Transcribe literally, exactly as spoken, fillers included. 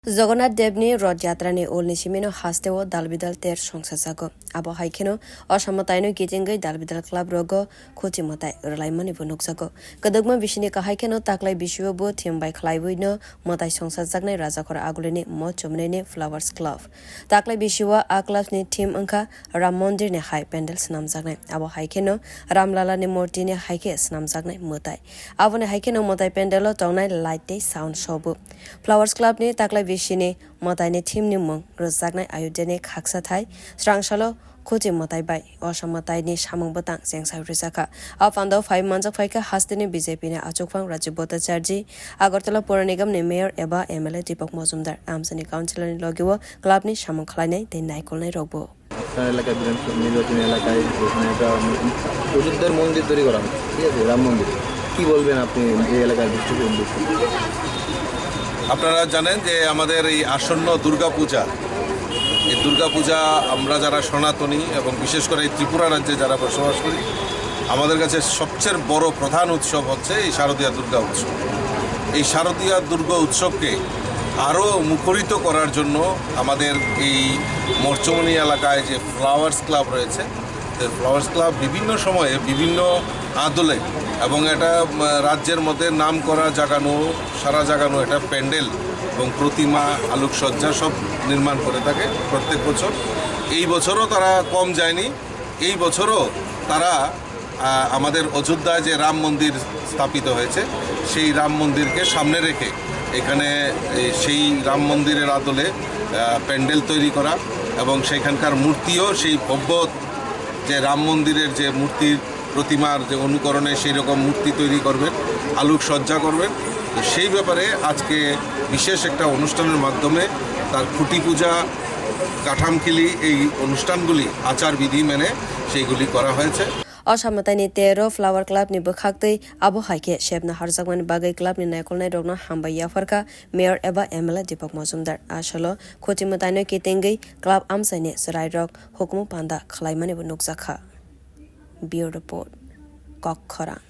Jagannath Devni Roth Yatrani ulni simino hasteo dalbidal ter songsajago. Abo hai kheno o samataino kitingwi dalbidal club rogo khuti mwtai rwlaimanibo nukjago. Kwdwkma bisini kahai kheno taklai bisio bo theme bai khlaiwino mwtai songsajaknai Rajakhor Agulini Mochumnini Flowers Club. Taklai bisio a clubni theme wngkha Ram Mondirni hai pandal swnamjaknai. Abo hai kheno Ramlalani murtini hai khe swnamjaknai mwtai. Aboni hai kheno mwtai pandalo tongnai light tei sound sobo. Flowers Clubni taklai bisini mwtaini theme ni mung rwjaknai Ayodhyani khaksa thai srangsalo khuti mwtai bai osa mwtaini samung bwtang chengsa rwjakha. A pandao phai manjak phaikha hasteni B J P ni achukphang Rajiv Bhattacharjee, Agartala Pura Nigamni mayor eba M L A Deepak Majumdar, amchaini councillorni logio clubni samung khlainai tei naikolnai rokbo. আপনার এলাকার বিধানসভা নির্বাচনী এলাকায় যেখানে একটা অযোধ্যার মন্দির তৈরি করা হচ্ছে, ঠিক আছে, রাম মন্দির, কি বলবেন আপনি এই এলাকার দৃষ্টিকোণ উদ্দেশ্যে? আপনারা জানেন যে আমাদের এই আসন্ন দুর্গাপূজা, এই দুর্গাপূজা আমরা যারা সনাতনী এবং বিশেষ করে এই ত্রিপুরা রাজ্যে যারা বসবাস করি, আমাদের কাছে সবচেয়ে বড় প্রধান উৎসব হচ্ছে এই শারদীয়া দুর্গা উৎসব। এই শারদীয়া দুর্গা উৎসবকে আরও মুখরিত করার জন্য আমাদের এই মরচমণি এলাকায় যে ফ্লাওয়ার্স ক্লাব রয়েছে, এই ফ্লাওয়ার্স ক্লাব বিভিন্ন সময়ে বিভিন্ন আদলে এবং এটা, উম, রাজ্যের মধ্যে নাম করা জাগানো, সারা জাগানো একটা প্যান্ডেল এবং প্রতিমা, আলোকসজ্জা সব নির্মাণ করে থাকে প্রত্যেক বছর। এই বছরও তারা কম যায়নি। এই বছরও তারা, আহ, আমাদের অযোধ্যায় যে রাম মন্দির স্থাপিত হয়েছে, সেই রাম মন্দিরকে সামনে রেখে এখানে এই সেই রাম মন্দিরের আদলে, আহ, প্যান্ডেল তৈরি করা এবং সেখানকার মূর্তিও সেই ভব্য যে রাম মন্দিরের যে মূর্তির প্রতিমার যে অনুকরণে সেই রকম মূর্তি তৈরি করবেন, আলোকসজ্জা করবেন। তো সেই ব্যাপারে আজকে বিশেষ একটা অনুষ্ঠানের মাধ্যমে তার খুঁটি পূজা, কাঠামকিলি এই অনুষ্ঠানগুলি আচারবিধি মেনে সেইগুলি করা হয়েছে। O samataini tero Flower Club ni bwkhaktwi abo hai khe sebna harjakmani bagwi club ni naikolnai rokno hambai yapharkha mayor eba M L A Deepak Majumdar. Asalo khuti mwtaino kitingwi club amchaini chwrairok hukumu panda khwlaimanibo nukjakha. Bureau Report, Kokkhorang.